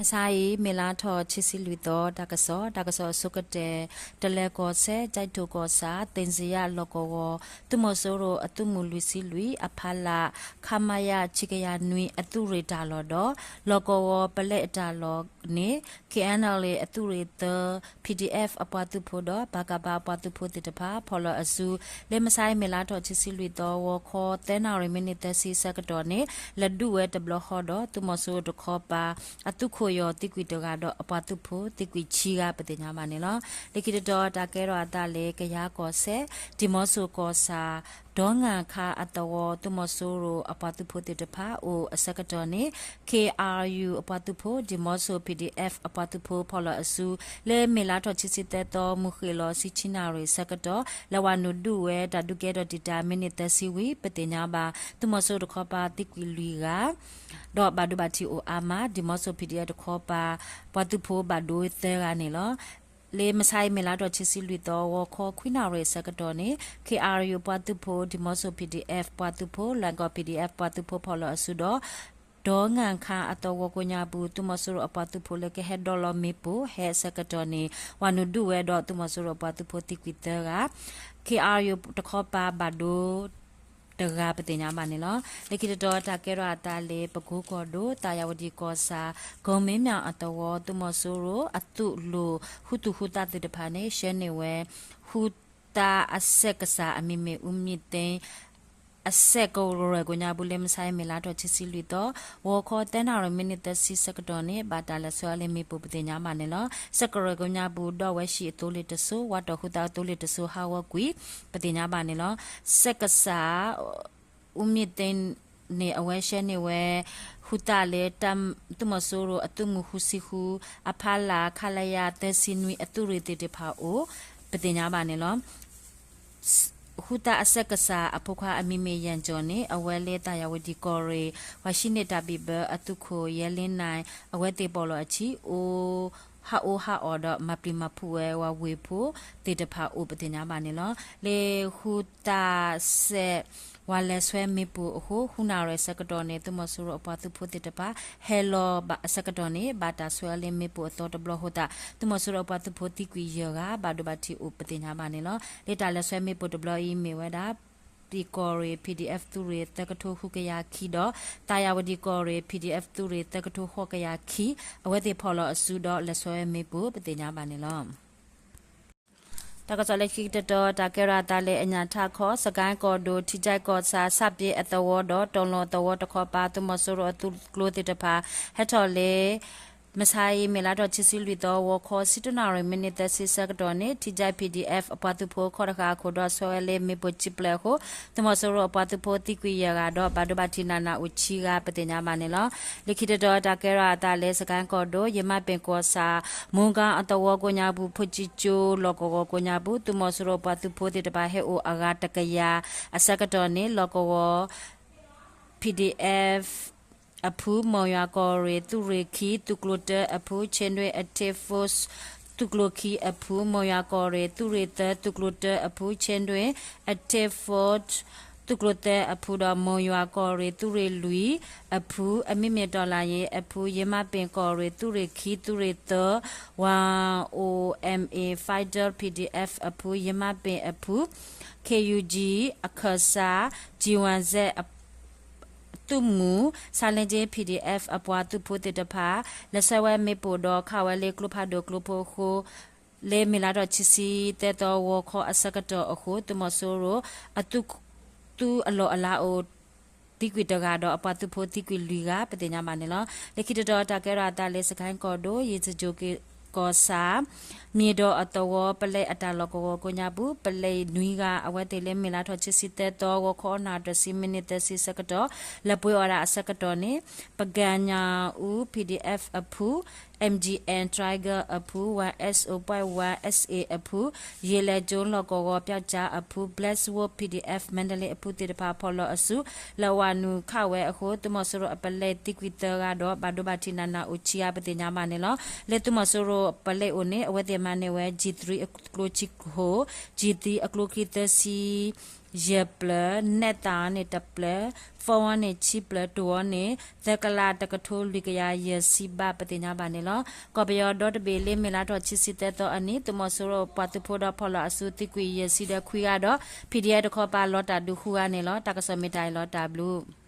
မဆါအံၤ မ့ၢ်လါထီၣ်ခံဆံလွံၢ်သီ တၢ်ကစီၣ်, တၢ်ကစီၣ်အဆိကတၢၢ်, တလဲၤကီၢ်စဲၣ် ကၠဲးထိၣ်ကီၢ်ဆၣ် သ့ၣ်စံယၣ်လီၢ်ကဝီၤ သုးမီၤစိရိၤအသုးမုၢ်လွံၢ်ဆံလွံၢ် အဖီလာ် ခမရ ဆံကယၤနွံ အသုးရ့ၣ်တၢ်လီၢ်ဒီး လီၢ်ကဝီၤပလဲအတၢ်လီၢ်န့ၣ် KNLA အသုးရ့ၣ်သၢ PDF အပှၤသုးဖိဒီး ပကဖ အပှၤသုးဖိသ့ၣ်တဖၣ် ဖီၣ်လီၤအစု လၢမဆါအံၤ မ့ၢ်လါထီၣ်ခံဆံလွံၢ်သီ ဂီၤခီ သၢနၣ်ရံၣ် မံးနံးသၢဆံဆၢကတီၢ်န့ၣ် လဲၤဒုးဝဲတဘျီဃီဒီး သုးမီၤစိရိၤတခီပၤ အသုးခိၣ်ယီၤသံကွံာ်တဂၤဒီး အပှၤသုးဖိသံကွံာ်ခံဂၤ ပသ့ၣ်ညါဘၣ်န့ၣ်လီၤ. လၢခံတတီၤ တၢ်ကဲထီၣ်အသးလၢ ကယၤကီၢ်စဲၣ် ဒံၣ်မီစိၣ်ကီၢ်ဆၣ် ဒီငၣ်ခါအသဝီ သုးမီၤစိရိၤအပှၤသုးဖိသ့ၣ်တဖၣ်အိၣ်အဆၢကတီၢ်န့ၣ် KRU အပှၤသုးဖိ ဒံၣ်မီစိၣ် PDF အပှၤသုးဖိဖီၣ်လီၤအစု လၢမ့ၢ်လါထီၣ်ခံဆံသၢသီ မုၢ်ဃ့ၢ်လီၤဆံဆံနၣ်ရံၣ်ဆၢကတီၢ် လဲၤဝးနုာ်ဒုးဝဲတၢ်ဒုးကဲထီၣ်တံာ်တာ် မံးနံးသၢဆံဝံၤ ပသ့ၣ်ညါဘၣ် သုးမီၤစိရိၤတခီပၤသံကွံာ်လွံၢ်ဂၤ ဒီးဘၣ်ဒိဘၣ်ထံးအိၣ်အါမး ဒံၣ်မီစိၣ် PDF တခီပၤ ပှၤသုးဖိဘၣ်ဒိသၢဂၤန့ၣ်လီၤ. လၢမဆါအံၤ မ့ၢ်လါထီၣ်ခံဆံလွံၢ်သီ ဂီၤခီခွံနၣ်ရံၣ်အဆၢကတီၢ်န့ၣ် KRU ပှၤသုးဖိ ဒံၣ်မီစိၣ် PDF ပှၤသုးဖိ လွဲၢ်ကီၢ် PDF ပှၤသုးဖိဖီၣ်လီၤအစုဒီး ဒီငၣ်ခါအသဝီကိးညါပူၤ သုးမီၤစိရိၤအပှၤသုးဖိလၢကဟဲဒီးလီၤမ့ၣ်ပိၢ်ဟဲအဆၢကတီၢ်န့ၣ် ဝးနုာ်ဒုးဝဲဒီးသုးမီၤစိရိၤအပှၤသုးဖိသံကွံာ်သၢဂၤ KRU တခီပၤဘၣ်ဒိ တဂၤပသ့ၣ်ညါဘၣ်န့ၣ်လီၤ. လၢခံတတီၤ တၢ်ကဲထီၣ်အသးလၢ ပကိကီၢ်ဒိၣ် သးယၤဝတံၣ်ကီၢ်ဆၣ် ကိမ့မၠၣ်အသဝီ သုးမီၤစိရိၤအသုးလိၤ ဃုသူၣ်ဃုသးသ့ၣ်တဖၣ်န့ၣ် ဆှၢန့ၢ်ဝဲ ဃုသးအဆဲးကစၢ်အမံၤမ့ၢ် အူမံသ့ အစဲးကရၢၢ်ကိးညါပူၤ လၢမဆါအံၤ မ့ၢ်လါထီၣ်ခံဆံလွံၢ်သီ ဂီၤခီသၢနၣ်ရံၣ် မံးနံးသၢဆံဆၢကတီၢ်န့ၣ် ဘၣ်တၢ်လဲၤဆှၢအီၤလၢမ့ၣ်ပိၢ်ပသ့ၣ်ညါဘၣ်န့ၣ်လီၤ. စဲးကရၢၢ်ကိးညါပူၤ ဒီးဝဲဟံၣ်အသိလ့ၣ်တစိၤ ဝးတီၢ်ဃုသးအသိလ့ၣ်တစိၤ ဟးဂီၤကွံာ် ပသ့ၣ်ညါဘၣ်န့ၣ်လီၤ. စဲးကစၢ် အူမံသ့န့ၣ် အဝဲဆှၢန့ၢ်ဝဲ ဃုသးလၢ သုးမီၤစိရိၤအသုးမုၢ်ဃုဆံဃု အဖီလာ် ခလရ သၢဆံနွံ အသုးရ့ၣ်သ့ၣ်တဖၣ်အိၣ် ပသ့ၣ်ညါဘၣ်န့ၣ်လီၤ. ဃုသးအစဲးကစၢ်အဖိခွါအမံၤမ့ၢ် ယၣ်ကၠီၣ်န့ၣ် အဝဲလၢသးယၤဝတံၣ်ကီၢ်ရ့ၣ် ပှၤဟံးန့ၢ်တၢ်ဘံၣ်ဘၢအသုးခိၣ် ယဲလ့နၣ် အဝဲသ့ၣ်ပိာ်လီၤအထံ အိၣ် ဟးအိၣ်ဟးအီၣ်ဒီး မၤပျံၤမၤဖုးဝဲဝဲဝ့ၢ်ဖိသ့ၣ်တဖၣ်အိၣ်ပသ့ၣ်ညါဘၣ်န့ၣ်လီၤ. လၢဃုသးစဲး ဝၤလဲၤဆှၢမ့ၣ်ပိၢ်အဃိ ဃုနၣ်ရံၣ်အဆၢကတီၢ်န့ၣ် သုးမီၤစိရိၤအပှၤသုးဖိသ့ၣ်တဖၣ် ဟဲလီၤဘၣ်အဆၢကတီၢ်န့ၣ် ဘၣ်တၢ်ဆှၢအီၤလၢမ့ၣ်ပိၢ်အသီတဘျီအဃိသတး သုးမီၤစိရိၤအပှၤသုးဖိသံကွံာ်ယဲၢ်ဂၤ ဘၣ်ဒိဘၣ်ထံးအိၣ်ပသ့ၣ်ညါဘၣ်န့ၣ်လီၤ. လၢတၢ်လဲၤဆှၢမ့ၣ်ပိၢ်တဘျီအံၤမ့ၢ်ဝဲဒၣ် ပံၣ်ကီၢ်ရ့ၣ် PDF သုးရ့ၣ်သၢကထိဃုကယၤခံဒီး သးယၤဝတံၣ်ကီၢ်ရ့ၣ် PDF သုးရ့ၣ်သၢကထိဃိးကယၤခံ အဝဲသ့ၣ်ဖီၣ်လီၤအစုဒီး လဲၤဆှၢဝဲမ့ၣ်ပိၢ်ပသ့ၣ်ညါဘၣ်န့ၣ်လီၤ. တၢ်ကစီၣ်လၢခံကတတီၤ တၢ်ကဲထီၣ်အသးလၢအညၣ်ထးခီ စကဲၣ်ကီၢ်ဒိၣ် ထံကၠဲးကီၢ်ဆၣ် ဆၣ်ပျ့အသဝီဒီး တီၤလီၤအသဝီတခီပၤ သုးမီၤစိရိၤအသုးကျိၤသ့ၣ်တဖၣ် ဟဲထီၣ်လၢ မဆါအံၤ မ့ၢ်လါထီၣ်ခံဆံလွံၢ်သီ ဂီၤခီ ဆံတၢနၣ်ရံၣ် မံးနံးသၢဆံဆၢကတီၢ်န့ၣ် ထံကၠဲး PDF အပှၤသုးဖိခီၣ်တဃာ်အခိၣ်ဒီး ဆှၢဝဲလၢမ့ၣ်ပိၢ်ခံဖျၢၣ်အဃိ သုးမီၤစိရိၤအပှၤသုးဖိသံကွံာ်ယဲၢ်ဂၤဒီး ဘၣ်ဒိဘၣ်ထံးနးနးအိၣ်ခံဂၤ ပသ့ၣ်ညါဘၣ်န့ၣ်လီၤ. လၢခံတတီၤ တၢ်ကဲထီၣ်အသးလၢ စကဲၣ်ကီၢ်ဒိၣ် ယမၣ်ပ့ၣ်ကီၢ်ဆၣ် မူကီၢ်အသဝီကိးညါပူၤ ဖူးကံကၠိလီၢ်ကဝီၤကိးညါပူၤ သုးမီၤစိရိၤအပှၤသုးဖိသ့ၣ်တဖၣ်ဟဲအိၣ်အဂၤတကယၤအဆၢကတီၢ်န့ၣ် လီၢ်ကဝီၤ PDF အဖု မိၢ်ယွၤကီၢ်ရ့ၣ် သုးရ့ၣ်ခံ သုးကျိၤတၢအဖု Chin Dwayne Active Force သုးကျိၤခံအဖု မိၢ်ယွၤကီၢ်ရ့ၣ် သုးရ့ၣ်သၢ သုးကျိၤတၢအဖု Chin Dwayne Active Force သုးကျိၤသၢအဖုဒီး မိၢ်ယွၤကီၢ်ရ့ၣ် သုးရ့ၣ်လွံၢ်အဖု အမံၤမ့ၢ်တီၤလၢ်ယ့အဖု ယမၣ်ပ့ၣ်ကီၢ်ရ့ၣ် သုးရ့ၣ်ခံ သုးရ့ၣ်သၢ ဝၤ အိၣ် MA Fighter PDF အဖု ယမၣ်ပ့ၣ်အဖု KUG အခၢၣ်စး G one Z သုးမုၢ် ဆါလ့ကၠ့ PDF အပှၤသုးဖိသ့ၣ်တဖၣ် လဲၤဆှၢဝဲမ့ၣ်ပိၢ်ဒီးခးဝဲလၢကျိဖးဒိၣ်ကျိဖိအဃိ လၢမ့ၢ်လါထီၣ်ခံဆံသၢသီ ဂီၤခီအဆၢကတီၢ်အဃိ သုးမီၤစိရိၤ အသုး သုးအလီၢ်အလၤအိၣ် သံကွံာ်တဂၤဒီး အပှၤသုးဖိသံကွံာ်လွံၢ်ဂၤ ပသ့ၣ်ညါဘၣ်န့ၣ်လီၤ. လၢခံတတီၤ တၢ်ကဲထီၣ်အသးလၢ စကဲၣ်ကီၢ်ဒိၣ် ယ့ၣ်စကၠိၣ်ကီၢ်ဆၣ် မံၤဒီးအသဝီ ပလဲအတၢ်လီၢ်ကဝီၤကိးညါပူၤ ပလဲနွံဂၤ အဝဲသ့ၣ်လၢမ့ၢ်လါထီၣ်ခံဆံသၢသီ ဂီၤခီနၣ်ရံၣ် မံးနံးသၢဆံဆၢကတီၢ် လဲၤပှ့ၤအီၣ်ဒၣ်အဆၢကတီၢ်န့ၣ် ပကညၣ်အူ PDF အဖု MGN Tiger အဖု one S O point one S A အဖု ယ့ၣ်လဲၣ်ကၠိလီၢ်ကဝီၤ ပျောက်ကျား အဖု Blackwood PDF Mandalay အဖုသ့ၣ်တဖၣ်ဖီၣ်လီၤအစု လဲၤဝးနုာ်ခးဝဲအဃိ သုးမီၤစိရိၤအပလဲသံကွံာ်သၢဂၤဒီး ဘၣ်ဒိဘၣ်ထံးနးနးအိၣ်ခံဂၤ ပသ့ၣ်ညါဘၣ်န့ၣ်လီၤ. လၢသုးမီၤစိရိၤပလဲအိၣ်န့ၣ် အဝဲသ့ၣ် မၤန့ၢ်ဝဲ G three အကျိခံခိၣ်, G three အကျိခံသၢဆံယဲၢ်ပျၢၤ, နဲၣ်သးအီၤန့ၣ်တပျၢၤ, ဖီအီၤန့ၣ်ဆံပျၢၤ, တိၤအီၤန့ၣ် သၢကလးတကထိလွံၢ်ကယၤယဲၢ်ဆံဘး ပသ့ၣ်ညါဘၣ်န့ၣ်လီၤ. ကီၢ်ပယီၤဒီတဘ့ၣ်လၢ မ့ၢ်လါထီၣ်ခံဆံသၢသီအနံၤ သုးမီၤစိရိၤပှၤသုးဖိဒီးဖီၣ်လီၤအစုသံကွံာ်ယဲၢ်ဆံဒီးခွံဂၤဒီး ဖံၣ်ဒံၣ်အဲၣ် တခီပၤလီၤတၢ်ဒုးဃုဂၤန့ၣ်လီၤ. တၢ်ကစီၣ်မ့ၢ်တၢ်အံၤလီၤ. တၢ်ဘျုး